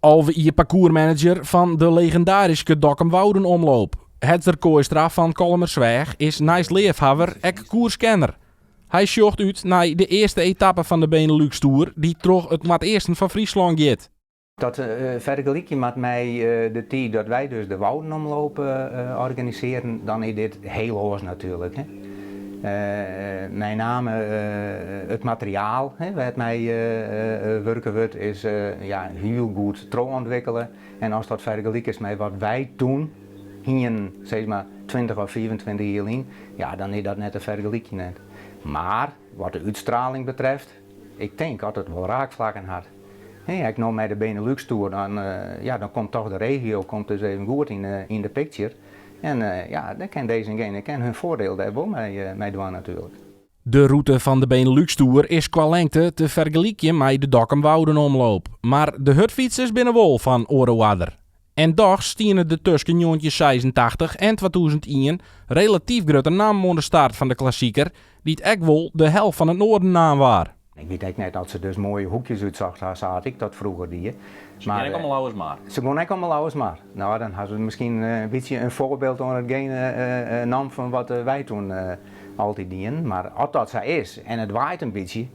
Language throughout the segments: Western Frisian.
11 jier parkoermanager fan de legindaryske Dokkum-Woudenomloop. Hedzer Kooistra fan Kollumersweach is neist leafhawwer ek koerskenner. Hy sjocht út nei de earste etappe fan de Benelux Tour dy't troch it noardeasten fan Fryslân giet. Dat fergelykje moat mei de tiid dat wy dus de Woudenomloop organisearren, dan is dit hiel oars natuerlik. Mei name it materiaal wêr't mei wurke wurdt is hiel goed trochûntwikkele. En ast dat fergelikest mei wat wy toen hienen, sis mar 20 of 25 jier lyn, ja, dan is dat net te fergelykjen net. Mar wat de útstraling betreft, ik tink dat it wol raakflakken hat. Ek no mei de Benelux Tour, dan, ja, dan komt toch de regio komt dus even goed yn de picture. En ja, dan kin dizengene kin hun foardiel dêr wol mei dwaan natuerlik. De rûte fan de Benelux Tour is kwa lengte te fergelykjen mei de Dokkum-Woudenomloop, mar de hurdfytsers binne wol fan oare oarder. En dochs stiene der tusken 1986 en 2001 relatyf grutte nammen oan de start fan de klassiker, dy't ek wol de Hel fan it Noarden naam waard. Ik wit ek net oft se dus moaie hoekjes útsocht ha sa as ik dat froeger die. Se gean ek om 'e Lauwersmar. Se gean ek om 'e Lauwersmar. No, dan ha se miskien in bytsje in foarbyld oan itgene naam fan wat wy toen altyd dienen. Mar as dat sa is en it waait in bytsje,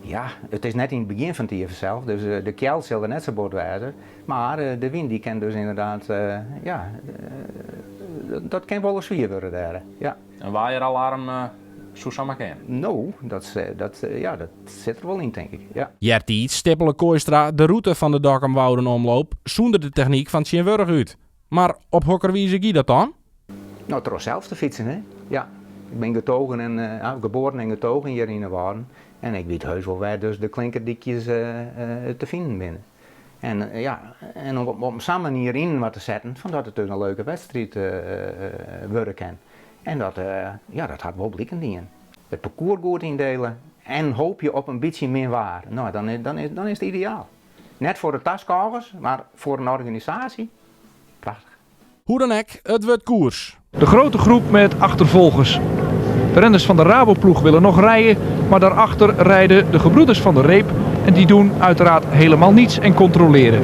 ja, it is net yn it begjin fan it jier fansels, dus de kjeld sil der net sa bot wêze. Mar de wyn dy kin dus ynderdaad, ja, dat kin wolris swier wurde dêr, ja. In waaieralaarm soe samar kinne. No, dat, dat, ja, dat sit der wol yn, tink ik. Ja. Eartiids stippele Kooistra de rûte fan de Dokkum-Woudenomloop sûnder de technyk fan tsjintwurdich út. Mar op hokker wize gie dat dan? No, troch sels te fytsen, hè. Ja. Ik bin getogen en, geboren en getogen hjir yn 'e Wâlden. En ik wit heus wol wêr dus de klinkerdykjes te finen binne. En ja, en om op sa'n manier yn wat te setten, fan dat it dus in leuke wedstriid wurde kin. En dat, ja, dat hat wol bliken dien. It parkoers goed yndele en hoopje op in bytsje min waar. No, dan is, dan is, dan is it ideaal. Net foar de taskôgers, mar foar in organisaasje, prachtich. Hoe dan ek, it wurdt koers. De grote groep met achtervolgers. De renners van de Raboploeg willen nog rijden, maar daarachter rijden de gebroeders van de Reep en die doen uiteraard helemaal niets en controleren.